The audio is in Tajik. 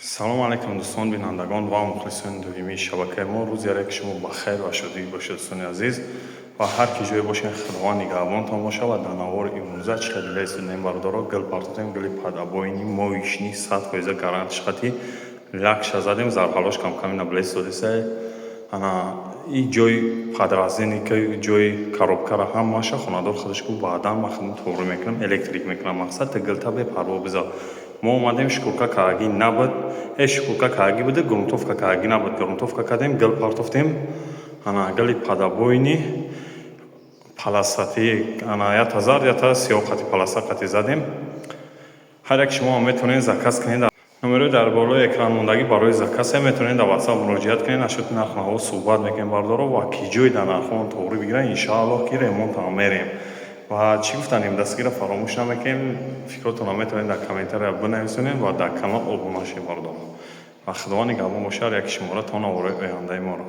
Салому алайкум, дӯстон, бинандагон ва мухлисони доимии шабакаи мо. Рӯзи яре ки шумо ба хайр ва шодӣ бошед, дӯстони азиз, ва ҳар ки ҷое бошед, Худованд нигаҳбонтон бошад. Ва дар навори имрӯза чӣ хел лесудем, бародаро? Гил партотем, гили под обои моечный, 100% гарантиш хати лакша задем, зарҳалош камками наблес додеса. Ана и ҷои подраздельника, ҷои коробкара ҳамаша хонадор худаш гуфт: «Баъдан ман худам тоғрӣ мекунам, электрик мекунам». Мақсад, гилта бепарво биза. Мо омадем, шкурка кааги набуд, шкурка кааги буда, грунтовка кааги набуд. Грунтовка кардем, гил партофтем. Ана гили под обои полосатый, ана ята зард, ята сиёҳ қати полоса қати задем. Ҳар як шумо метавонед заказ кунед. Номерои дар болои экран мондагӣ барои заказе, метавонед дар WhatsApp муроҷиат кунед. Нашуд, нархнаво суҳбат мекунем, бардоро, ва ки ҷой дар нархҳоон тоғрӣ бигиранд. Иншааллоҳ, ки ремонтам мерем. Ва чӣ гуфтанем, дастгира фаромӯш намекунем. Фикротонро метавонед дар комментария бинависонед ва дар канал обуна шед, бардоро. Ва Худованд нигаҳбон бошад ҳар яки шуморо то навораи ояндаи моро.